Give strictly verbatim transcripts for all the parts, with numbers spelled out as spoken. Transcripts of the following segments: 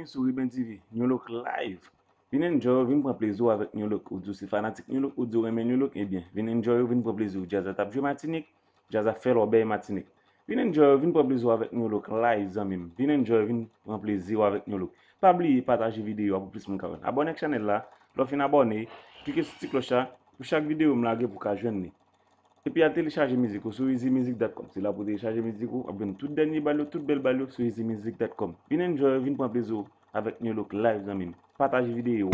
Sou Riben T V, New Look Live. Vin enjoy, vin pran plezi w avèk New Look. Ou di w se fanatik New Look, ou di w renmen New Look, ebyen, vin enjoy, vin pran plezi w. Djaz la t ap jwe Matinik, djaz la fè lòbèy Matinik. Vin enjoy, vin pran plezi w avèk New Look Live, zanmi m. Vin enjoy, vin pran plezi w avèk New Look. Pa bliye pataje videyo a pou plis moun ka wè l. Abòne ak chanèl la, lè w fin abòne, klike sou ti klòch la pou chak videyo m lage pou w ka jwenn li. Epi al telechaje mizik ou sou easymusic dot com. Se la pou w telechaje mizik ou, w ap jwenn tout dènye bal yo, tout bèl bal yo sou easymusic dot com. Vin enjoy, vin pran plezi w avèk New Look Live, zanmi m. Pataje videyo.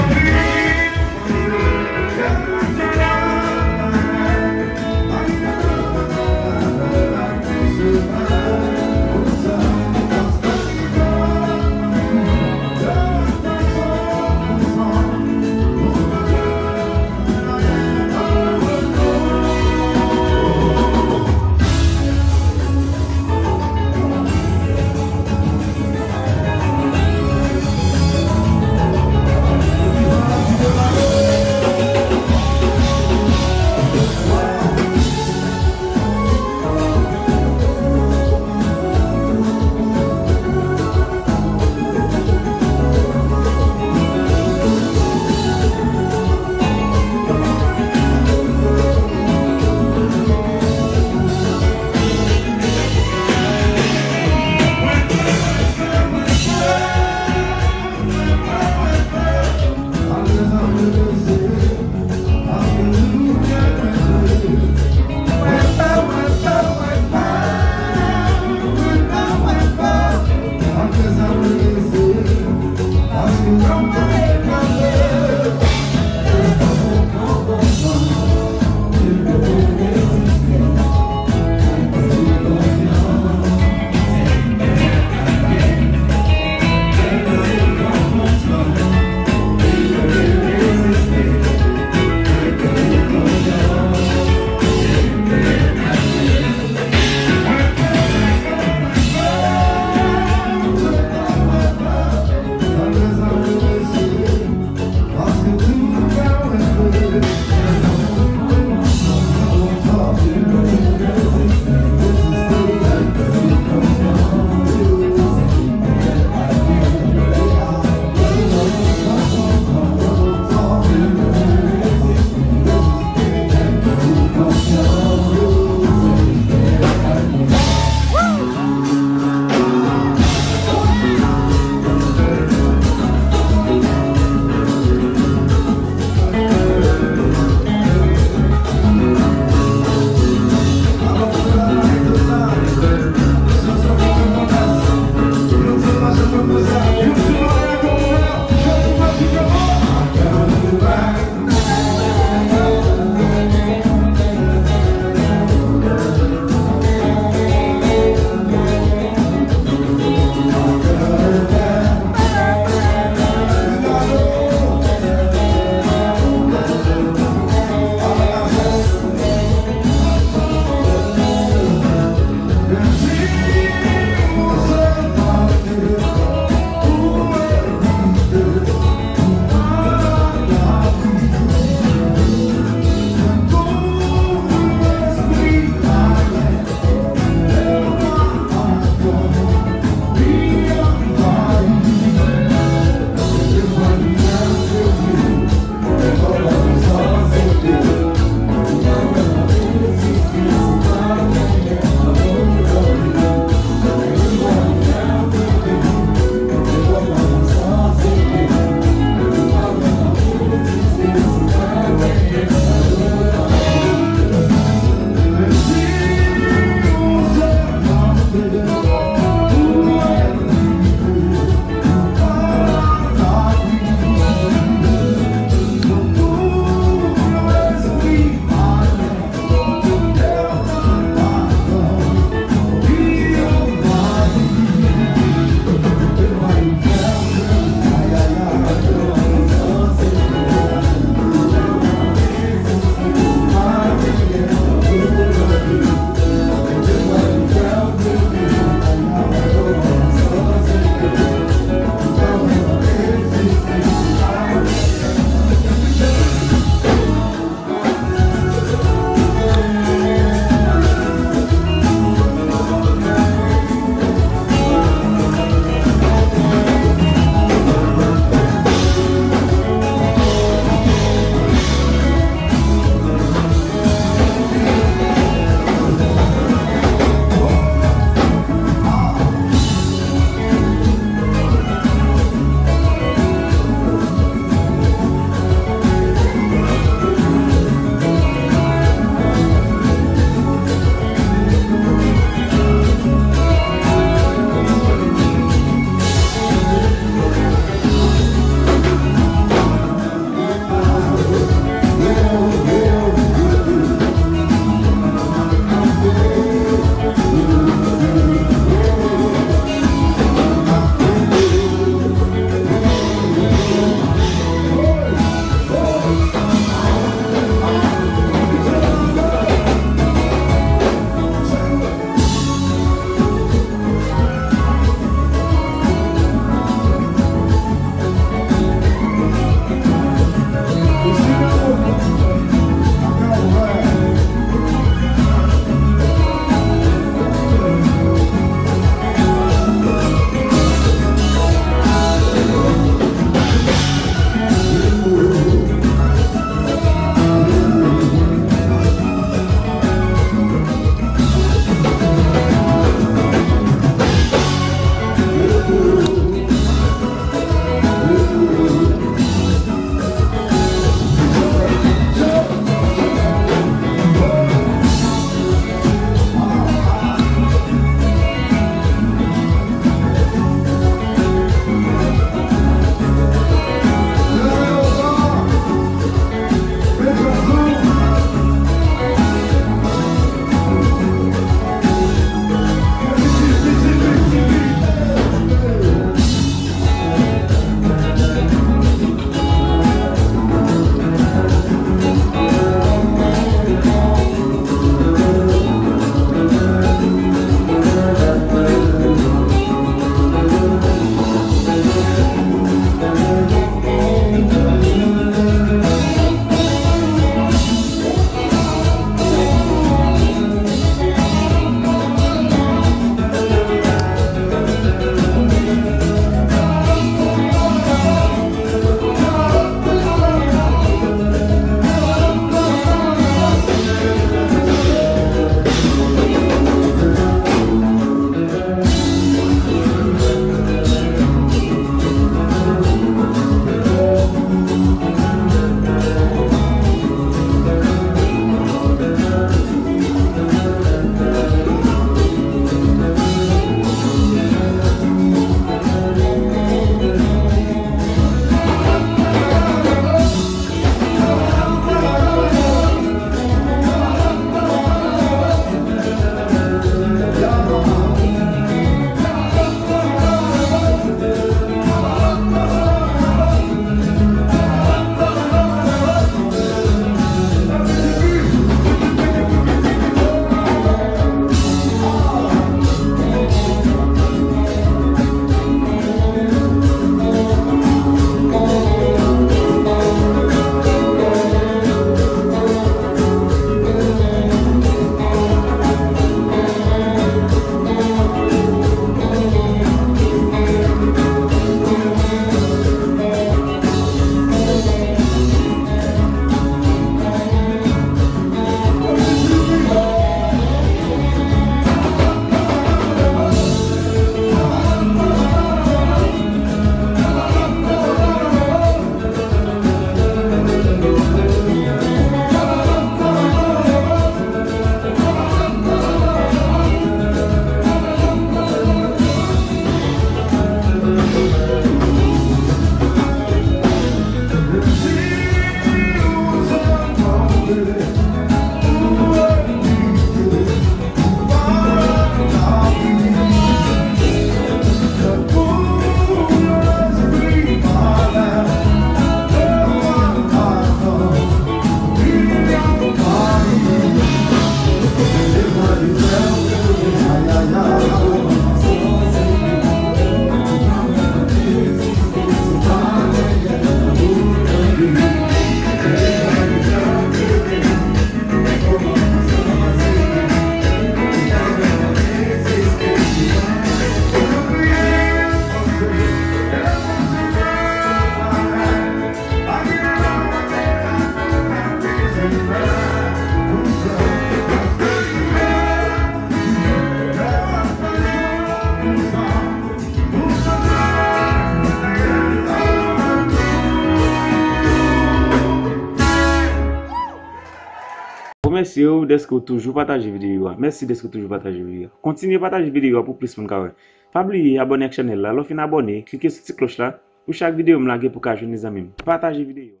Remèsye w dèske w toujou pataje videyo a. Mèsi dèske w toujou pataje videyo a. Kontinye pataje videyo a pou plis moun ka wè. Pa bliye abòne ak chanèl la. Lè w fin abòne, klike sou ti klòch la pou chak videyo m lage pou ka jwenn li zanmi m. Pataje videyo a.